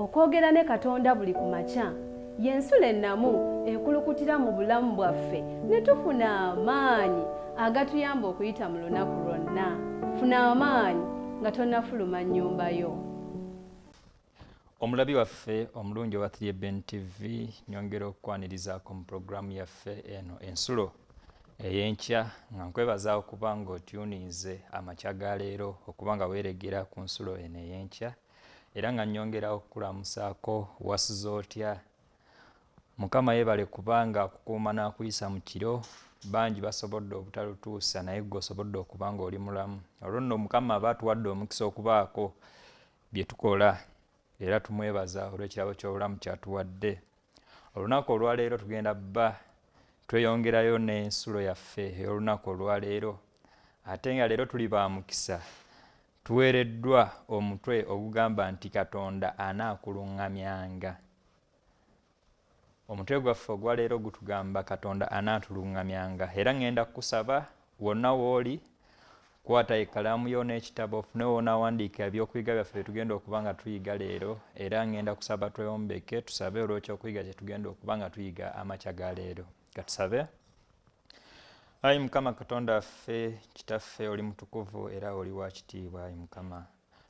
Okwogera ne Katonda buli ku makya y'ensulo ennamu ekulukutira mu bulamu bwaffe ne tufuna amaanyi agatuyamba okuyita mu lunaku lwonna. Funa amaanyi nga tonnafuluma nnyumba yo. Omulabi waffe omulungi owa 3BN TV, nyongera okukwanirizaako mu pulogulaamu yaffe eno Ensulo Ey'enkya, nga nkwebaza okuba ng'otyuninze amakya ga leero okuba nga weeregera ku nsulo eno ey'enkya, era nga nnyongera okukulamusaako. Wasuze otya? Mukama yeebale kubanga akukuuma n'akuyisa mu kiro. Bangi basobodde obutalutuusa, naye ggwe osobodde okuba ng'oli mulamu. Olwo nno Mukama aba atuwadde omukisa okubaako bye tukola, era tumwebaza olw'ekirabo ky'obulamu ky'atuwadde. Olunaku olwaleero tugenda bba tweyongerayo n'ensulo yaffe ey'olunaku olwaleero, ate nga leero tuli ba mukisa, tuweereddwa omutwe ogugamba nti Katonda anaakuluŋŋamyanga. Omutwe gwaffe ogwaleero gutugamba Katonda anaatuluŋŋamyanga, era ŋŋenda kukusaba wonna w'oli kwata ekkalaamu yo n'ekitabo ofune w'onaawandiika ebyokuyiga byaffe bye tugenda okuba nga tuyiga leero, era ŋŋenda kusaba tweyombeke tusabe olw'ekyokuyiga kye tugenda okuba nga tuyiga amakya ga leero. Katusabe. Ayi Mukama Katonda waffe, Kitaffe, oli mutukuvu era oli wa kitiibwa. Ayi Mukama,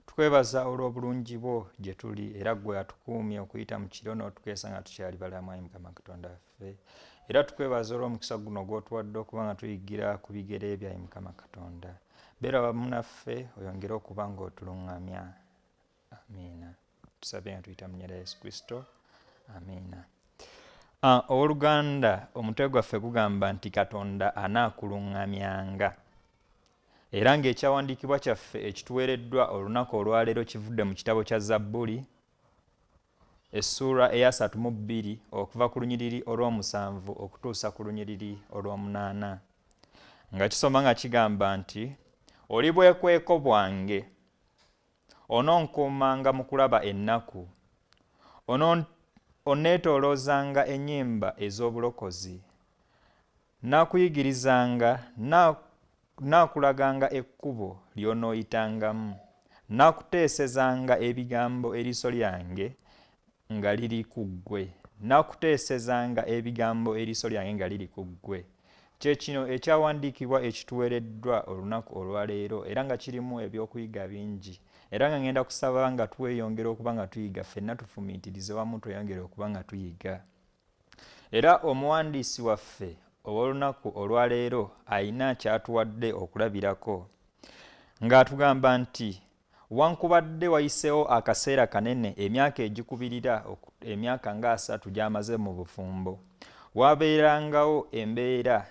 tukwebaza olw'obulungi bwo gye tuli, era ggwe atukuumye okuyita mu kiro n'otukeesa nga tukyali balamu. Ayi Mukama Katonda waffe, era tukwebaza olw'omukisa guno gw'otuwadde okuba nga tuyigira ku bigere byo. Ayi Mukama Katonda, beera wamu naffe oyongere okuba ng'otuluŋŋamya. Amiina. Tusabe nga tuyita mu nnyina Yesu Kristo. Amiina. Owooluganda, omutwe gwaffe gugamba nti Katonda anaakuluŋŋamyanga, era ng'ekyawandiikibwa kyaffe ekituweereddwa olunaku olwaleero kivudde mu kitabo kya Zabbuli essuula eya 32 okuva ku lunyiriri olw'omusanvu okutuusa ku lunyiriri olw'omunaana, nga kisoma nga kigamba nti oli bwekweko bwange, ononkuumanga mu kulaba ennaku, onneetooloozanga ennyimba ez'obulokozi, naakuyigirizanga, naakulaganga ekkubo ly'onooyitangamu, naakuteesezanga ebigambo eriiso lyange nga liri ku ggwe, naakuteesezanga ebigambo eriiso lyange nga liri ku ggwe. Kye kino ekyawandiikibwa ekituweereddwa olunaku olwaleero, era nga kirimu ebyokuyiga bingi, era nga ngenda kusaba nga tweyongera okuba nga tuyiga ffenna, tufumiitirize wamu, tweyongere okuba nga tuyiga. Era omuwandiisi waffe ow'olunaku olwaleero ayina ky'atuwadde okulabirako, ng'atugamba nti wankubadde wayiseewo akaseera kanene, emyaka egikubirira emyaka nga 30 gy'amaze mu bufumbo, wabeerangawo embeera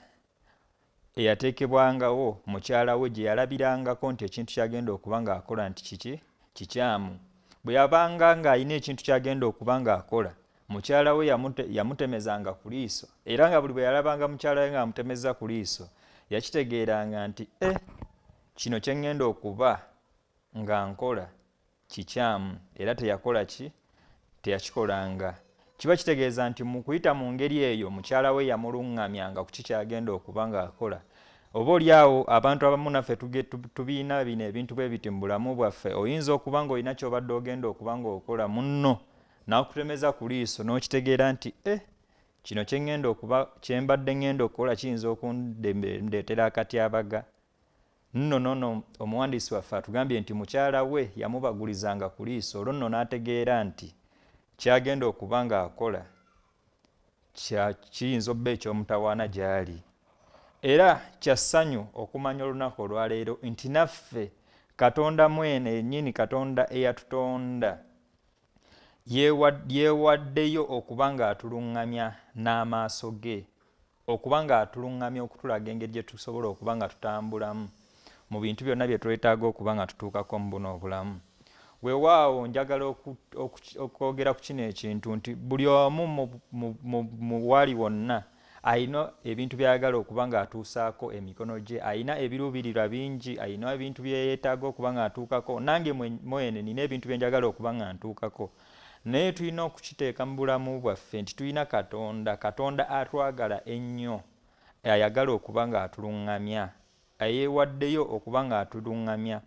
eyateekebwangawo mukyala we gye yalabirangako nti ekintu ky'agenda okuba ng'akola nti kiki kikyamu. Bwe yabanga ng'alina ekintu ky'agenda okuba ng'akola, mukyala we yamutemezanga ku liiso, era nga buli bwe yalabanga mukyala we ng'amutemeza ku liiso, yakitegeeranga nti kino kye ŋŋenda okuba nga nkola kikyamu, era teyakola ki, teyakikolanga. Kiba kitegeeza nti mu kuyita mu ngeri eyo mukyala we yamuluŋŋamyanga ku ki ky'agenda okuba ng'akola. Oba oli awo abantu abamu naffe tubiina bino ebintu bwe biti mu bulamu bwaffe. Oyinza okuba ng'olina ky'obadde ogenda okuba ng'okola, munno n'akutemeza ku liiso n'okitegeera nti kino kye ŋŋenda okuba, kye mbadde ŋŋenda okukola kiyinza okundeetera akatyabaga. Nno nono omuwandiisi waffe atugambye nti mukyala we yamubagulizanga ku liiso, olwo nno n'ategeera nti ky'agenda okuba ng'akola kiyinza obba eky'omutawaana gy'ali. Era kya ssanyu okumanya olunaku olwaleero nti naffe Katonda mwene yennyini, Katonda eyatutonda, yeewaddeyo okuba ng'atuluŋŋamya n'amaaso ge, okuba ng'atuluŋŋamya okutulaga engeri gye tusobola okuba nga tutambulamu mu bintu byonna bye twetaaga okuba nga tutuukako mu buno obulamu. Weewaawo njagala okwogera ku kino ekintu nti buli omu mu wali wonna ayina ebintu by'ayagala okuba ng'atuusaako emikono gye, ayina ebiruubirirwa bingi, ayina ebintu bye yeetaaga okuba ng'atuukako. Nange mwene nina ebintu bye njagala okuba nga ntuukako, naye tulina okukiteeka mu bulamu bwaffe nti tulina Katonda, Katonda atwagala ennyo, ayagala okuba ng'atuluŋŋamya, ayeewaddeyo okuba ng'atuluŋŋamya.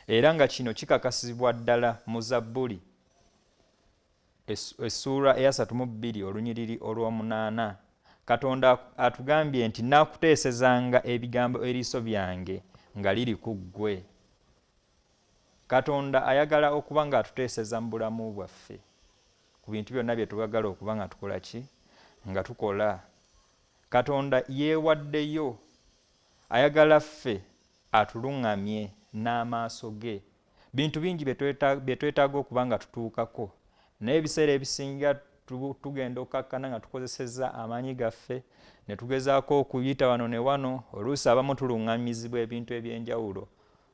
Era nga kino kikakasibwa ddala mu Zabbuli Essuula eya 32 olunyiriri olw'omunaana, Katonda atugambye nti naakuteesezanga ebigambo eriiso byange nga liri ku ggwe. Katonda ayagala okuba ng'atuteeseza mu bulamu bwaffe ku bintu byonna bye twagala okuba nga tukola ki, nga tukola. Katonda yeewaddeyo, ayagala ffe atuluŋŋamye n'amaaso ge. Bintu bingi bye twetaaga okuba nga tutuukako, naye ebiseera ebisinga tugenda okkakkana nga tukozesezza amaanyi gaffe ne tugezaako okuyita wano ne wano. Oluusi abamu tuluŋŋamizibwa ebintu ebyenjawulo,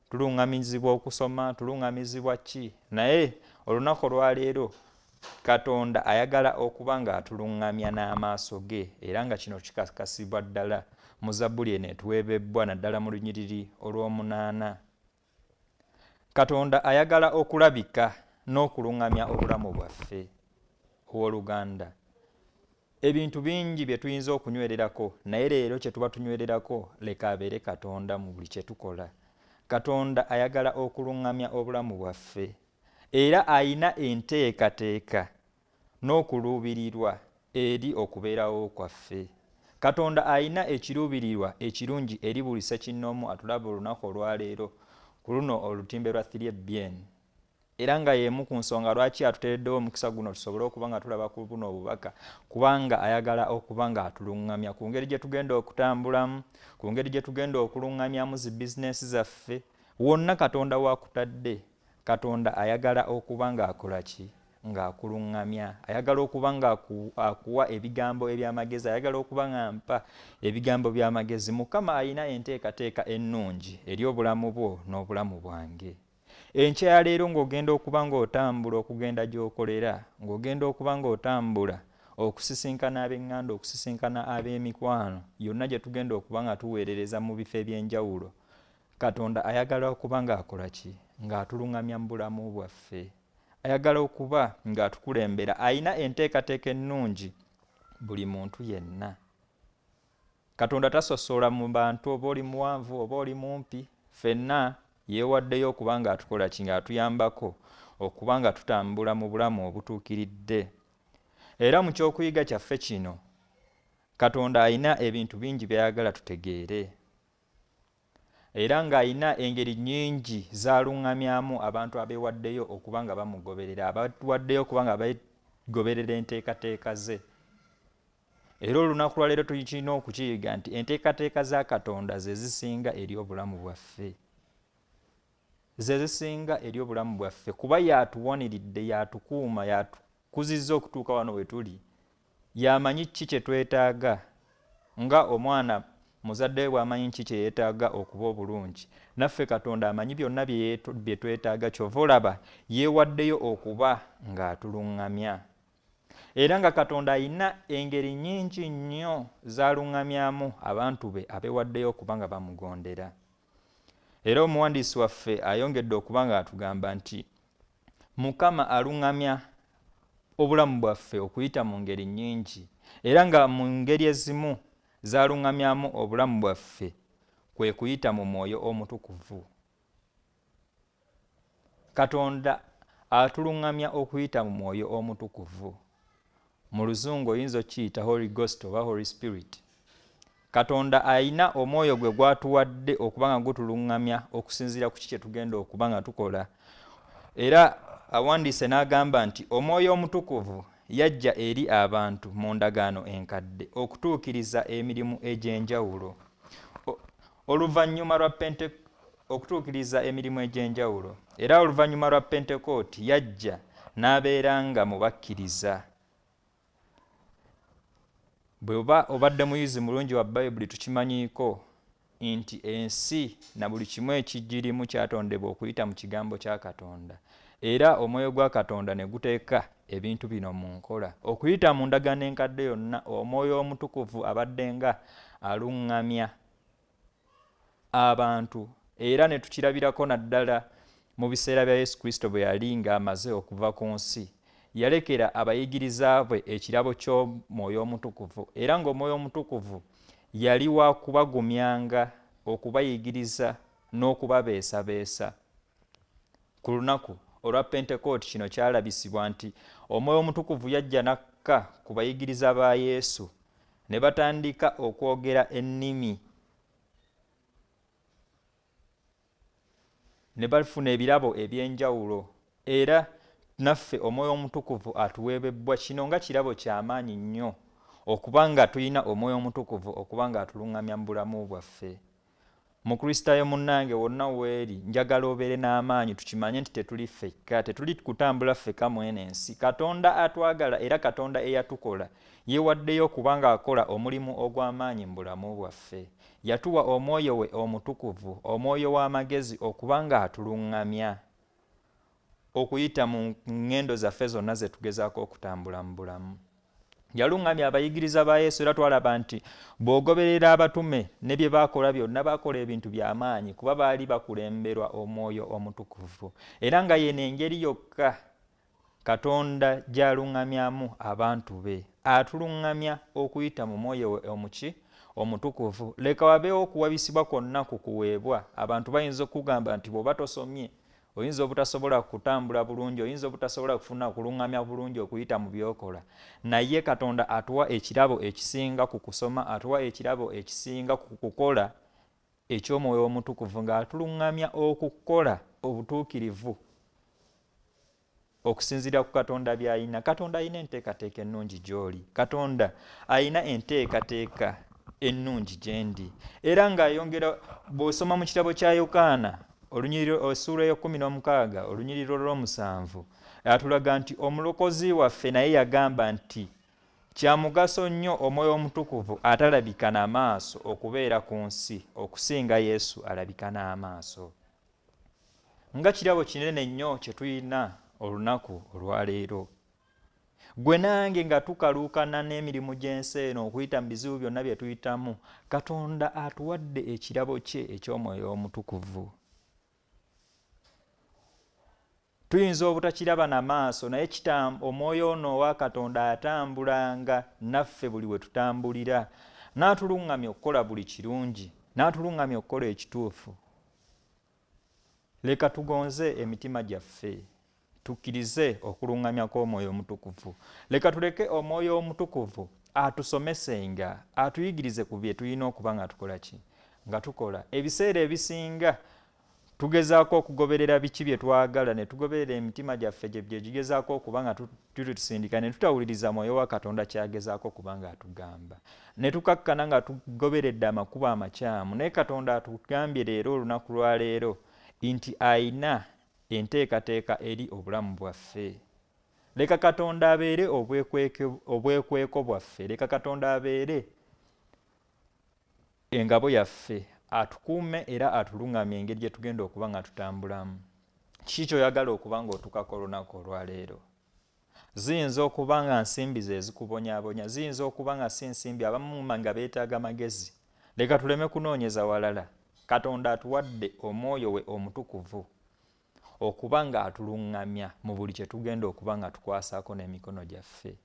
tuluŋŋamizibwa okusoma, tuluŋŋamizibwa ki, naye olunaku olwaleero Katonda ayagala okuba ng'atuluŋŋamya n'amaaso ge, era nga kino kikakasibwa ddala mu Zabbuli eno etuweebebbwa naddala mu lunyiriri olw'omunaana. Katonda ayagala okulabika n'okuluŋŋamya obulamu bwaffe. Owooluganda, ebintu bingi bye tuyinza okunywererako, naye leero kye tuba tunywererako leka abeere Katonda mu buli kye tukola. Katonda ayagala okuluŋŋamya obulamu bwaffe, era ayina enteekateeka n'okuluubirirwa eri okubeerawo kwaffe. Katonda ayina ekiruubirirwa ekirungi eri buli ssekinnoomu atulaba olunaku olwaleero ku luno olutimbe lwa 3BN, era nga y'emu ku nsonga lwaki atuteereddewo omukisa guno tusobole okuba nga tulaba ku buno obubaka, kubanga ayagala okuba nga atuluŋŋamya ku ngeri gye tugenda okutambulamu, ku ngeri gye tugenda okuluŋŋamyamu zi bizinesi zaffe. Wonna Katonda wakutadde, Katonda ayagala okuba ng'akola ki, ng'akuluŋŋamya. Ayagala okuba ng'akuwa ebigambo eby'amagezi, ayagala okuba nga mpa ebigambo by'amagezi. Mukama ayina enteekateeka ennungi eri obulamu bwo n'obulamu bwange. Enkya ya leero ng'ogenda okuba ng'otambula okugenda gy'okolera, ng'ogenda okuba ng'otambula okusisinkana ab'eŋŋanda, okusisinkana ab'emikwano, yonna gye tugenda okuba nga tuweerereza mu bifo eby'enjawulo, Katonda ayagala okuba ng'akola ki, ng'atuluŋŋamya mu bulamu bwaffe. Ayagala okuba ng'atukulembera, ayina enteekateeka ennungi buli muntu yenna. Katonda tasosola mu bantu, oba oli muwanvu oba oli mumpi, ffenna yeewaddeyo okuba ng'atukola ki, ng'atuyambako okuba nga tutambula mu bulamu obutuukiridde. Era mu kyokuyiga kyaffe kino, Katonda ayina ebintu bingi by'ayagala tutegeere, era ng'ayina engeri nnyingi z'aluŋŋamyamu abantu abeewaddeyo okuba nga bamugoberera, abawaddeyo okuba nga bagoberera enteekateeka ze. Era olunaku lwaleero tulina okukiyiga nti enteekateeka za Katonda ze zisinga eri obulamu bwaffe, ze zisinga eri obulamu bwaffe, kuba y'atuwaniridde, y'atukuuma, y'atukuzizza okutuuka wano we tuli. Y'amanyi ki kye twetaaga, nga omwana muzadde we bw'amanyi ki kye yeetaaga okuba obulungi, naffe Katonda amanyi byonna bye twetaaga. Kyova olaba yeewaddeyo okuba ng'atuluŋŋamya. Era nga Katonda ayina engeri nnyingi nnyo z'aluŋŋamyamu abantu be abeewaddeyo okuba nga bamugondera. Era omuwandiisi waffe ayongedde okuba ng'atugamba nti Mukama aluŋŋamya obulamu bwaffe okuyita mu ngeri nnyingi, era nga mu ngeri ezimu z'aluŋŋamyamu obulamu bwaffe kwe kuyita mu Mwoyo Omutukuvu. Katonda atuluŋŋamya okuyita mu Mwoyo Omutukuvu. Mu Luzungu oyinza okukiyita Holy Ghost oba Holy Spirit. Katonda ayina omwoyo gwe gwatuwadde okuba nga gutuluŋŋamya okusinziira ku ki kye tugenda okuba nga tukola. Era awandiise n'agamba nti Omwoyo Omutukuvu yajja eri abantu mu ndagaano enkadde okutuukiriza emirimu egy'enjawulo. Oluvannyuma lwa okutuukiriza emirimu egy'enjawulo. Era oluvannyuma lwa Pentekooti yajja n'abeeranga mu bakkiriza. Bw'oba obadde muyizi mulungi wa Bayibuli, tukimanyiiko nti ensi na buli kimu ekigirimu kyatondebwa okuyita mu kigambo kya Katonda. Era omwoyo gwa Katonda ne guteeka ebintu bino mu nkola. Okuyita mu ndagaano enkadde yonna, Omwoyo Omutukuvu abadde nga aluŋŋamya abantu, era ne tukirabirako naddala mu biseera bya Yesu Kristo bwe yali ng'amaze okuva ku nsi. Yalekera abayigiriza bwe ekirabo ky'Omwoyo Omutukuvu, era ng'Omwoyo Omutukuvu yali wa kubagumyanga, okubayigiriza n'okubabeesabeesa ku lunaku olwa Pentekooti kino kyalabisibwa nti Omwoyo Omutukuvu yajja n'akka ku bayigiriza ba Yesu ne batandika okwogera ennimi, ne bafuna ebirabo eby'enjawulo. Era naffe Omwoyo Omutukuvu atuweebebbwa kino nga kirabo ky'amaanyi nnyo okuba nga tulina Omwoyo Omutukuvu okuba nga atuluŋŋamya mu bulamu bwaffe. Mukristaayo munnange wonna weeri, njagala obeere n'amaanyi, tukimanye nti tetuli ffekka, tetuli kutambula ffekka mu eno ensi. Katonda atwagala era Katonda eyatukola yeewaddeyo okuba ng'akola omulimu ogw'amaanyi mu bulamu bwaffe. Yatuwa Omwoyo we Omutukuvu, Omwoyo w'amagezi, okuba ng'atuluŋŋamya okuyita mu ŋŋendo zaffe zonna ze tugezaako okutambula mu bulamu. Yaluŋŋamya abayigiriza ba Yesu, era twalaba nti bw'ogoberera abatume ne bye baakola byonna, baakola ebintu by'amaanyi kuba baali bakulemberwa Omwoyo Omutukuvu. Era nga yeno engeri yokka Katonda gy'aluŋŋamyamu abantu be, atuluŋŋamya okuyita mu Mwoyo we Omutukuvu. Leka wabeewo okuwabisibwa kwonna ku kuweebwa. Abantu bayinza okugamba nti bw'oba tosomye oyinza obutasobola kutambula bulungi, oyinza obutasobola kufuna kuluŋŋamya bulungi okuyita mu by'okola. Naye Katonda atuwa ekirabo ekisinga ku kusoma, atuwa ekirabo ekisinga ku kukola eky'Omwoyo Omutukuvu, ng'atuluŋŋamya okukola obutuukirivu okusinziira ku Katonda by'alina. Katonda alina enteekateeka ennungi gy'oli. Katonda alina enteekateeka ennungi gye ndi. Era ng'ayongera, bw'osoma mu kitabo kya Yokaana essuula ey'ekkumi n'omukaga olunyiriro lw'omusanvu, atulaga nti Omulokozi waffe naye yagamba nti kya mugaso nnyo Omwoyo Omutukuvu atalabika n'amaaso okubeera ku nsi okusinga Yesu alabika n'amaaso. Nga kirabo kinene nnyo kye tulina olunaku olwaleero. Gwe nange nga tukaluukana n'emirimu gy'ensi eno okuyita mu bizibu byonna bye tuyitamu, Katonda atuwadde ekirabo kye eky'Omwoyo Omutukuvu. Tuyinza obutakiraba na maaso, naye Omwoyo ono owa Katonda atambulanga naffe buli we tutambulira, n'atuluŋŋamya okukola buli kirungi, n'atuluŋŋamya okukola ekituufu. Leka tugonze emitima gyaffe, tukkirize okuluŋŋamya kw'Omwoyo Omutukuvu. Leka tuleke Omwoyo Omutukuvu atusomesenga, atuyigirize ku bye tulina okuba nga tukola ki, nga tukola. Ebiseera ebisinga tugezaako okugoberera biki bye twagala, ne tugoberera emitima gyaffe gye gigezaako okuba nga tutusindika, ne tutawuliriza Mwoyo wa Katonda ky'agezaako okuba nga atugamba, ne tukakkana nga tugoberedde amakubo amakyamu. Naye Katonda atugambye leero, olunaku lwaleero, nti ayina enteekateeka eri obulamu bwaffe. Leka Katonda abeere obwekweko bwaffe, leka Katonda abeere engabo yaffe, atukuume era atuluŋŋamye engeri gye tugenda okuba nga tutambulamu. Kiki ky'oyagala okuba ng'otukako olunaku olwaleero? Ziyinza okuba nga nsimbi ze zikubonyaabonya, ziyinza okuba nga si nsimbi, abamu nga beetaaga magezi. Leka tuleme kunoonyeza walala. Katonda atuwadde Omwoyo we Omutukuvu okuba nga atuluŋŋamya mu buli kye tugenda okuba nga tukwasaako n'emikono gyaffe.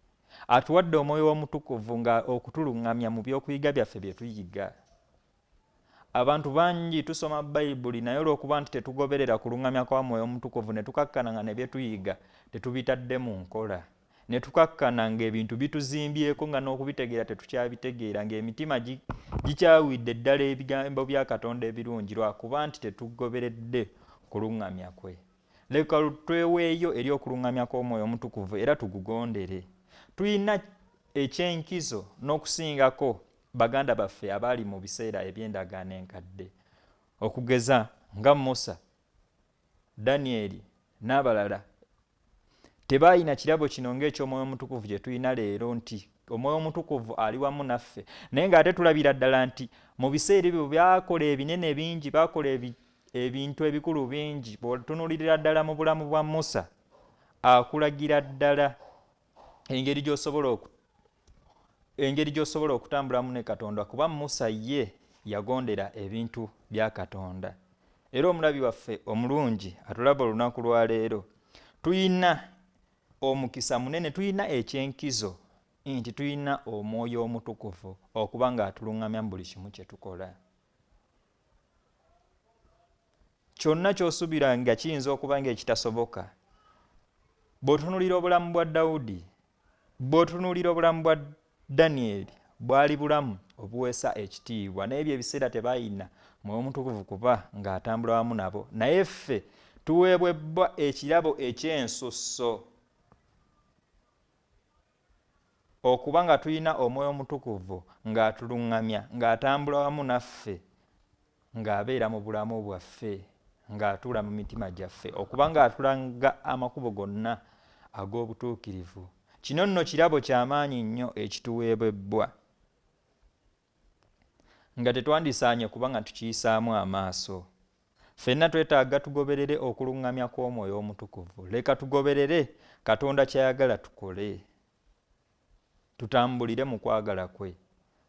Atuwadde Omwoyo Omutukuvu nga okutuluŋŋamya mu byokuyiga byaffe bye tuyiga. Abantu bangi tusoma Bayibuli, naye olw'okuba nti tetugoberera kuluŋŋamya kwa Mwoyo Omutukuvu, ne tukakkana nga ne bye tuyiga tetubitadde mu nkola, ne tukakkana ng'ebintu bituzimbyeko nga n'okubitegeera tetukyabitegeera, ng'emitima gikyawidde ddala ebigambo bya Katonda ebirungi, lwakuba nti tetugoberedde kuluŋŋamya kwe. Leka tweweeyo eri okuluŋŋamya kw'Omwoyo Omutukuvu era tugugondere. Tulina ekyenkizo n'okusingako baganda baffe abaali mu biseera eby'endagaano enkadde, okugeza nga Musa, Danyeri n'abalala. Tebaayina kirabo kino ng'eky'Omwoyo Omutukuvu gye tulina leero, nti Omwoyo Omutukuvu ali wamu naffe, naye ng'ate tulabira ddala nti mu biseera ebyo byakola ebinene bingi, baakola ebintu ebikulu bingi. Bw'otunuulirira ddala mu bulamu bwa Musa, akulagira ddala engeri gy'osobola okutambulamu ne Katonda, kuba Musa ye yagondera ebintu bya Katonda. Era omulabi waffe omulungi atulaba olunaku lwaleero, tuyina omukisa munene, tuyina ekyenkizo nti tuyina Omwoyo Omutukuvu okuba nga atuluŋŋamya mu buli kimu kye tukola. Kyonna ky'osuubira nga kiyinza okuba nga ekitasoboka, Bw'otunuulira obulamu bwa Dawudi, bw'otunuulira obulamu bwa Danyeri, bwali bulamu obuweesa ekitiibwa, naye ebyo ebiseera tebalina Mwoyo Mutukuvu kuba ng'atambula wamu nabo. Naye ffe tuweebwebbwa ekirabo eky'ensusso okuba nga tulina Omwoyo Omutukuvu ng'atuluŋŋamya, ng'atambula wamu naffe, ng'abeera mu bulamu bwaffe, ng'atuula mu mitima gyaffe, okuba ng'atulaga amakubo gonna ag'obutuukirivu. Kino nno kirabo ky'amaanyi nnyo ekituweebwebbwa, nga tetwandisaanye kuba nga tukiyisaamu amaaso. Ffenna twetaaga tugoberere okuluŋŋamya kw'Omwoyo Omutukuvu. Leka tugoberere Katonda ky'ayagala tukole, tutambulire mu kwagala kwe,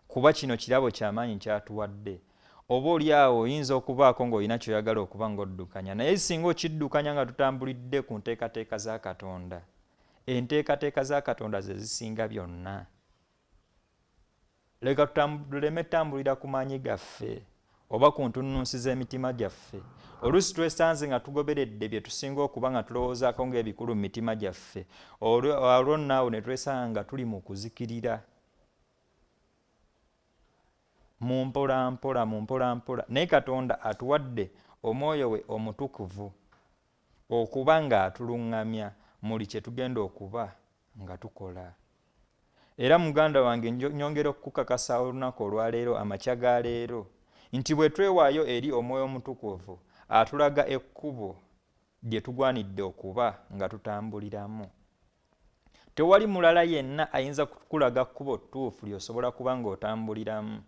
kuba kino kirabo ky'amaanyi ky'atuwadde. Oba oli awo oyinza okubaako ng'olina ky'oyagala okuba ng'oddukanya, naye singa okiddukanya nga tutambulidde ku nteekateeka za Katonda, enteekateeka za Katonda ze zisinga byonna. Leka tuleme tutambulira ku maanyi gaffe oba ku ntunnunsi z'emitima gyaffe. Oluusi twesanze nga tugoberedde bye tusinga okuba nga tulowoozaako ng'ebikulu mu mitima gyaffe, olwo nno awo ne twesanga nga tuli mu kuzikirira mu mpola mpola, mu mpola mpola. Naye Katonda atuwadde Omwoyo we Omutukuvu okuba ng'atuluŋŋamya muli kye tugenda okuba nga tukola. Era muganda wange, nyongera okukakasa olunaku olwaleero, amakya ga leero, nti bwe twewaayo eri Omwoyo Omutukuvu, atulaga ekkubo lye tugwanidde okuba nga tutambuliramu. Tewali mulala yenna ayinza kukulaga kkubo ttuufu ly'osobola kuba ng'otambuliramu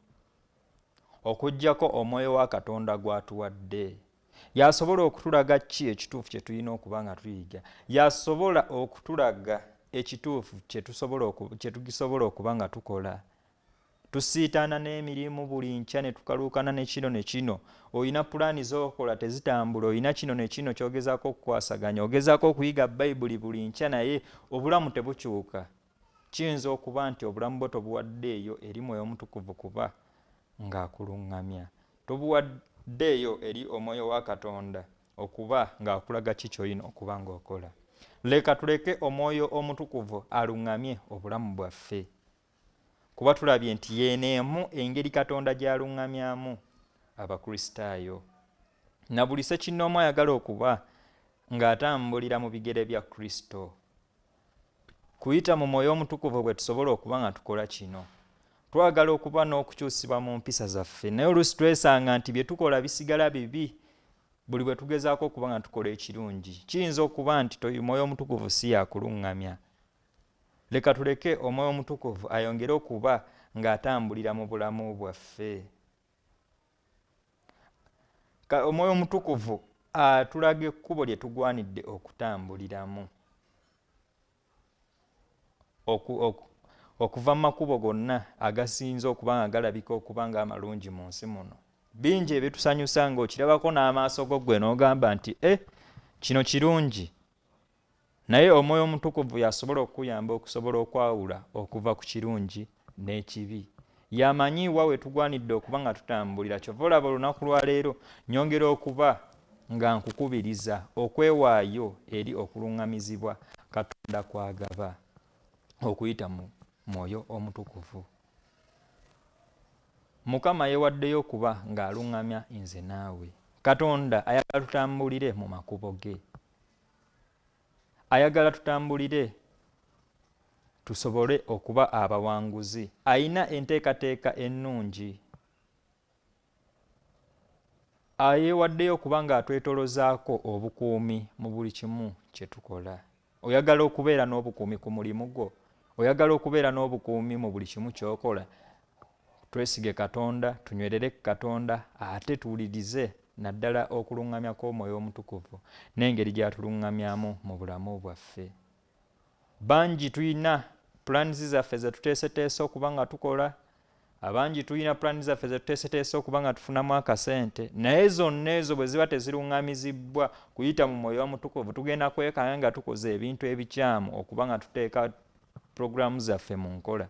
okuggyako Omwoyo wa Katonda gw'atuwadde. Y'asobola okutulaga ki ekituufu kye tulina okuba nga tuyiga, y'asobola okutulaga ekituufu kye tusobola okuba nga tukola. Tusiitaana n'emirimu buli nkya ne tukaluukana ne kino ne kino. Olina pulaani z'okola tezitambula, olina kino ne kino ky'ogezaako okukwasaganya, ogezaako okuyiga Bayibuli buli nkya, naye obulamu tebukyuka. Kiyinza okuba nti obulamu bwo tobuwaddeeyo eri Mwoyo Omutukuvu kuba ng'akuluŋŋamya, tobuwaddeeyo eri Omwoyo wa Katonda okuba ng'akulaga ki ky'olina okuba ng'okola. Leka tuleke Omwoyo Omutukuvu aluŋŋamye obulamu bwaffe, kuba tulabye nti yeeno emu engeri Katonda gy'aluŋŋamyamu Abakristaayo. Na buli ssekinnoomu ayagala okuba ng'atambulira mu bigere bya Kristo, kuyita mu Mwoyo Omutukuvu bwe tusobola okuba nga tukola kino. Twagala okuba n'okukyusibwa mu mpisa zaffe, naye oluusi twesanga nti bye tukola bisigala bibi buli bwe tugezaako okuba nga tukola ekirungi. Kiyinza okuba nti Omwoyo Omutukuvu si yakuluŋŋamya. Leka tuleke Omwoyo Omutukuvu ayongere okuba ng'atambulira mu bulamu bwaffe. Omwoyo Omutukuvu atulaga ekkubo lye tugwanidde okutambuliramu, okuva mu makubo gonna agasinza okuba nga galabika okuba nga amalungi mu nsi muno. Bingi ebitusanyusa ng'okirabako n'amaaso go ggwe n'ogamba nti kino kirungi, naye Omwoyo Omutukuvu y'asobola okukuyamba okusobola okwawula okuva ku kirungi n'ekibi. Yamanyi wa we tugwanidde okuba nga tutambulira. Kyova olaba olunaku lwaleero nyongera okuba nga nkukubiriza okwewaayo eri okuluŋŋamizibwa Katonda kw'agaba okuyita mu Mwoyo Omutukuvu. Mukama yeewaddeyo okuba ng'aluŋŋamya nze naawe. Katonda ayagala tutambulire mu makubo ge, ayagala tutambulire tusobole okuba abawanguzi. Ayina enteekateeka ennungi, ayeewaddeyo okuba ng'atwetolozaako obukuumi mu buli kimu kye tukola. Oyagala okubeera n'obukuumi ku mulimu gwo, oyagala okubeera n'obukuumi mu buli kimu ky'okola, twesige Katonda, tunywerere ku Katonda, ate tuwulirize naddala okuluŋŋamya kw'Omwoyo Omutukuvu n'engeri gy'atuluŋŋamyamu mu bulamu bwaffe. Bangi tulina pulaani zaffe ze tuteeseteese okuba nga tukola, abangi tulina pulaani zaffe ze tuteeseteese okuba nga tufunamu akasente, naye zonna ezo bwe ziba teziruŋŋamizibbwa kuyita mu Mwoyo Omutukuvu, tugenda kwekanga nga tukoze ebintu ebikyamu okuba nga tuteeka pulogulaamu zaffe mu nkola.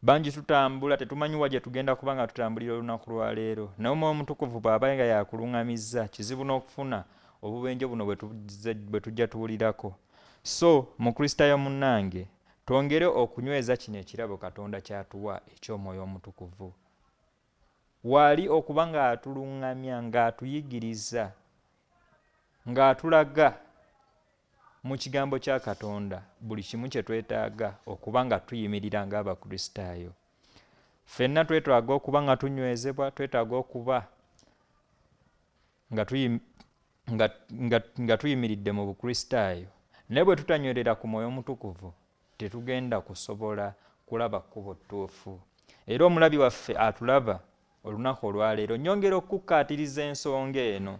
Bangi tutambula tetumanyi wa gye tugenda kuba nga tutambulira olunaku lwaleero, naye Omwoyo Omutukuvu bw'aba nga yakuluŋŋamizza, kizibu n'okufuna Obubenje buno bwe tujja tuwulirako. So Mukristaayo munnange, twongere okunyweza kino ekirabo Katonda ky'atuwa eky'Omwoyo Omutukuvu. Waali okuba ng'atuluŋŋamya, ng'atuyigiriza, ng'atulaga mu kigambo kya Katonda buli kimu kye twetaaga okuba nga tuyimirira ng'Abakristaayo. Ffenna twetaaga okuba nga tunywezebwa, twetaaga okuba nga tuyimiridde mu Bukristaayo. Naye bwe tutanywerera ku Mwoyo Mutukuvu, tetugenda kusobola kulaba kkubo ttuufu. Era omulabi waffe atulaba olunaku olwaleero, nnyongera okukkaatiriza ensonga eno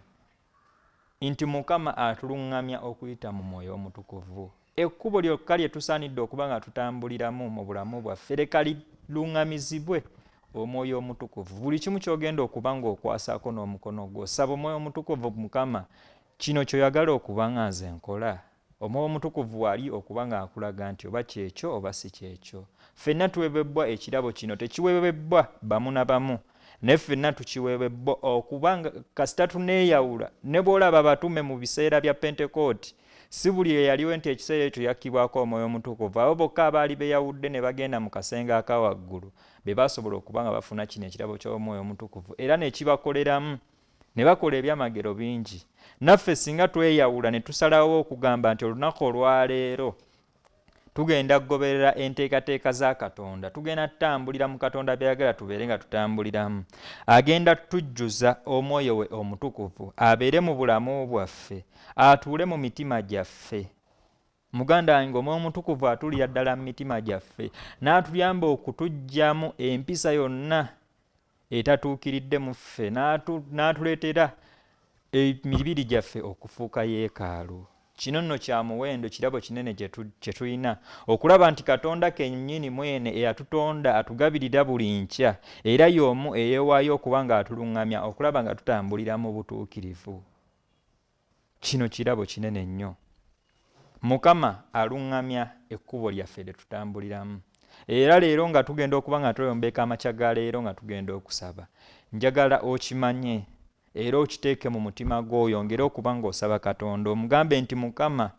nti Mukama atuluŋŋamya okuyita mu Mwoyo Omutukuvu. Ekkubo lyokka lye tusaanidde okuba nga tutambuliramu mu bulamu bwaffe leka liruŋŋamizibwe Omwoyo Omutukuvu. Buli kimu ky'ogenda okuba ng'okwasaako n'omukono gwo, saba Omwoyo Omutukuvu, Mukama, kino ky'oyagala okuba nga nze nkola. Omwoyo Omutukuvu wali okuba ng'akulaga nti oba kyekyo oba si kyekyo. Ffenna tuweebwebbwa ekirabo kino, tekiweebwebbwa bamu na bamu, naye ffenna tukiweebwebbwa okuba nga kasita tuneeyawula. Ne bw'olaba abatume mu biseera bya Pentekooti, si buli eyaliwo nti ekiseera ekyo yakkibwako Omwoyo Omutukuvu. Abo bokka abaali beeyawudde ne bagenda mu kasenge aka waggulu be baasobola okuba nga bafuna kino ekirabo ky'Omwoyo Omutukuvu, era ne kibakoleramu ne bakola ebyamagero bingi. Naffe singa tweyawula ne tusalawo okugamba nti olunaku olwaleero tugenda kugoberera enteekateeka za Katonda, tugenda tutambulira mu Katonda by'ayagala tubeere nga tutambuliramu, agenda tujjuza Omwoyo we Omutukuvu abeere mu bulamu bwaffe, atuule mu mitima gyaffe. Muganda wange, Omwoyo Omutukuvu atuulira ddala mu mitima gyaffe n'atuyamba okutuggyamu empisa yonna etatuukiridde mu ffe, n'atuleetera emibiri gyaffe okufuuka yeekaalu. Kino nno kya muwendo, kirabo kinene kye tulina okulaba nti Katonda kennyini mwene eyatutonda atugabirira buli nkya, era y'omu eyeewaayo okuba ng'atuluŋŋamya okulaba nga tutambulira mu butuukirivu. Kino kirabo kinene nnyo. Mukama aluŋŋamya ekkubo lyaffe lye tutambuliramu. Era leero nga tugenda okuba nga tweyombeka amakya ga leero nga tugenda okusaba, njagala okimanye era okiteeke mu mutima gwo, oyongere okuba ng'osaba Katonda, omugambe nti Mukama,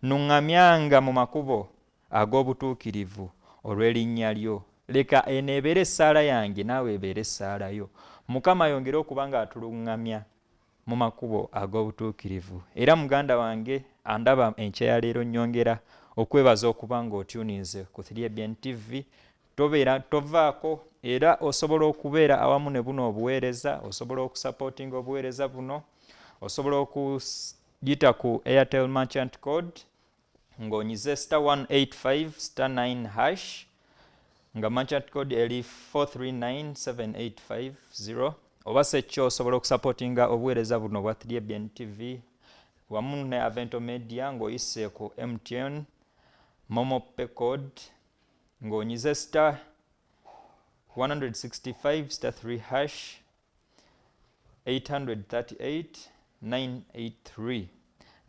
nnuŋŋamyanga mu makubo ag'obutuukirivu olw'erinnya lyo. Leka eno ebeere essaala yange, naawe ebeere essaala yo. Mukama ayongere okuba ng'atuluŋŋamya mu makubo ag'obutuukirivu. Era muganda wange andaba enkya ya leero, nnyongera okwebaza okuba ng'otuninze ku 3ABN TV. Tobeera tovaako, era osobola okubeera awamu ne buno obuweereza, osobola okusupportinga obuweereza buno, osobola okuyita ku Airtel Merchant Code ng'onyize star 185 star 9 hash, nga merchant code eri 4397850, oba sekyo osobola okusupportinga obuweereza buno obwa 3ABN TV wamu ne Avento Media ng'oyise ku MTN Momo Pay code ng'onyize star 165 star 3 hash 838 983,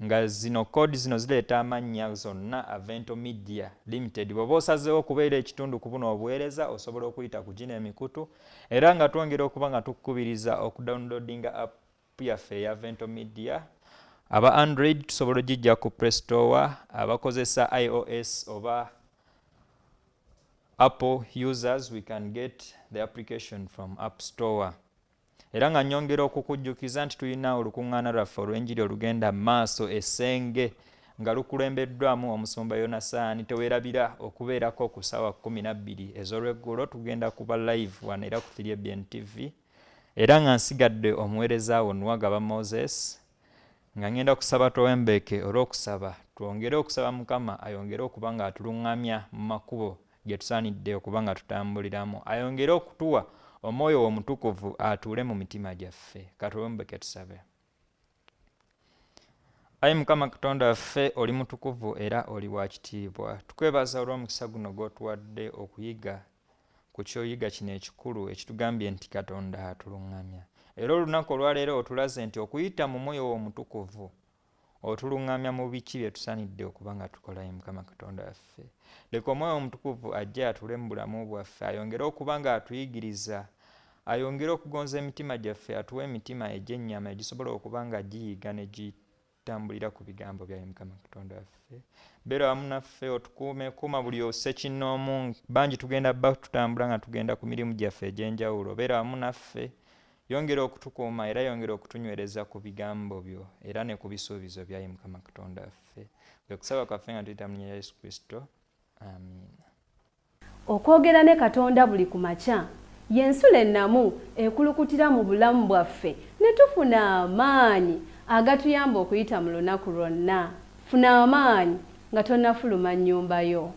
nga zino code zino zireeta amannya zonna Avento Media Limited. Bw'oba osazeewo okubeera ekitundu ku buno obuweereza, osobola okuyita ku gino emikutu. Era nga twongera okuba nga tukukubiriza okudownloadinga app yaffe eya Avento Media. Aba Android tusobola ogijja ku Play Store, abakozesa iOS oba Apple users, we can get the application from App Store. Era nga nnyongera okukujjukiza nti tulina olukuŋŋaana lwaffe olw'enjiri olugenda mu maaso Essenge nga lukulembeddwamu omusumba Yonasaani. Teweerabira okubeerako ku ssaawa 12 ez'olweggulo, tugenda kuba live wano era ku 3ABN TV. Era nga nsigadde omuweereza wo Nuwagaba Moses, nga ngenda kusaba twewembeeke olw'okusaba, twongere okusaba Mukama ayongere okuba ng'atuluŋŋamya mu makubo ge tusaanidde okuba nga tutambuliramu, ayongere okutuwa Omwoyo Omutukuvu atuule mu mitima gyaffe. Katwewembeke tusabe. Ayi Mukama Katonda waffe, oli mutukuvu era oli wa kitiibwa. Tukwebaza olw'omukisa guno gw'otuwadde okuyiga ku kyoyiga kino ekikulu ekitugambye nti Katonda atuluŋŋamya. Era olunaku olwaleero otulaze nti okuyita mu Mwoyo Omutukuvu otuluŋŋamya mu biki bye tusaanidde okuba nga tukola. Ayi Mukama Katonda waffe, leka Omwoyo Omutukuvu ajje atuule mu bulamu bwaffe, ayongere okuba ng'atuyigiriza, ayongere okugonza emitima gyaffe, atuwe emitima egy'ennyama egisobola okuba nga giyiga ne tutambulira ku bigambo byaye Mukama Katonda waffe. Beera wamu naffe, otukuume, kuuma buli osekinnoomu. Bangi tugenda bba tutambula nga tugenda ku mirimu gyaffe egy'enjawulo. Beera wamu naffe, yongera okutukuuma era yongera okutunywereza ku bigambo byo era ne ku bisuubizo byaye Mukama Katonda waffe. Kwe kusaba kwaffe nga tuyita mu linnya lya Yesu Kristo, amiina. Okwogera ne Katonda buli ku makya y'ensulo ennamu ekulukutira mu bulamu bwaffe ne tufuna amaanyi agatuyamba okuyita mu lunaku lwonna. Funa amaanyi nga tonnafuluma nnyumba yo.